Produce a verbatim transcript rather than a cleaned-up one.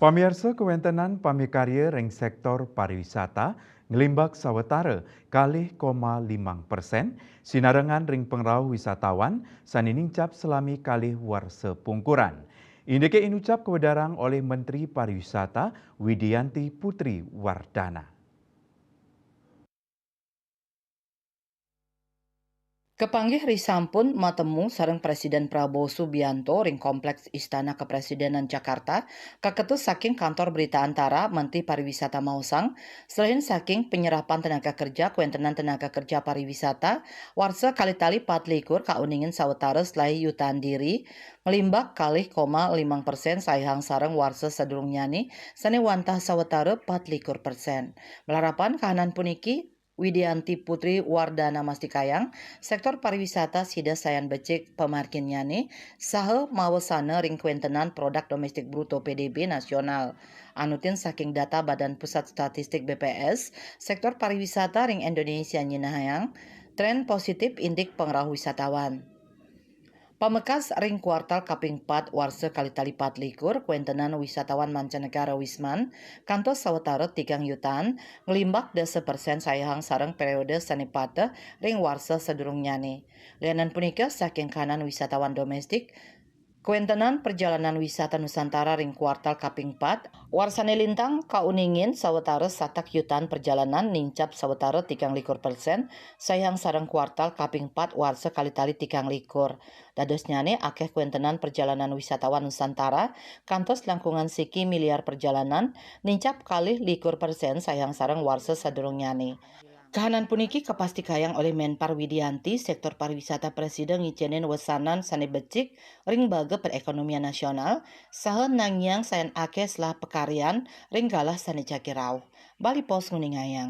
Pamiarsa, kawéntenan pamikarya ring séktor pariwisata nglimbak sawatara kalih koma limang persen, sinarengan ring pangrauh wisatawan sané nincap salami kalih warsa pungkuran. Indiké inucap kawedarang olih Menteri Pariwisata Widianti Putri Wardana. Kapanggih ri sampun matemu sareng Presiden Prabowo Subianto ring Kompleks Istana Kepresidenan Jakarta, kaketus saking Kantor Berita Antara, Menteri Pariwisata maosang, selain saking panyerapan tenaga kerja, kawéntenan tenaga kerja pariwisata warsa kalih tali patlikur kauningin sawatara selaé yutaan diri, nglimbak kalih koma limang persen saihang sareng warsa sadurungnyané sané wantah sawatara patlikur persen. Malarapan kahanan puniki, Widianti Putri Wardana mastikayang, séktor pariwisata sida sayan becik pamarginnyané saha mawasana ring kawéntenan produk domestik bruto P D B nasional. Anutin saking data Badan Pusat Statistik B P S, séktor pariwisata ring Indonesia nyinahayang trén positif indik pangrauh wisatawan. Pamekas ring kuartal kaping pat warsa kalih tali patlikur, kawéntenan wisatawan mancanegara wisman kantos sawatara tigang yutaan, nglimbak dasa persen saihang sareng période sané pateh ring warsa sadurungnyané. Lianan punika, saking kahanan wisatawan domestik, kawéntenan perjalanan wisata Nusantara ring kuartal kaping pat warsané lintang kauningin sawatara satak yutaan perjalanan, nincap sawatara tigang likur persen saihang sareng kuartal kaping pat warsa kalih tali tigang likur. Dadosnyané, akéh kawéntenan perjalanan wisatawan Nusantara kantos langkungan siki miliar perjalanan, nincap kalih likur persen saihang sareng warsa sadurungnyané. Kahanan puniki kapastikayang olih Menpar Widianti, séktor pariwisata prasida ngicénin wesanan sané becik ring baga perékonomian nasional, saha nangiang sayan akéh selah pakaryan ring galah sané jagi rauh. Bali Post nguningayang.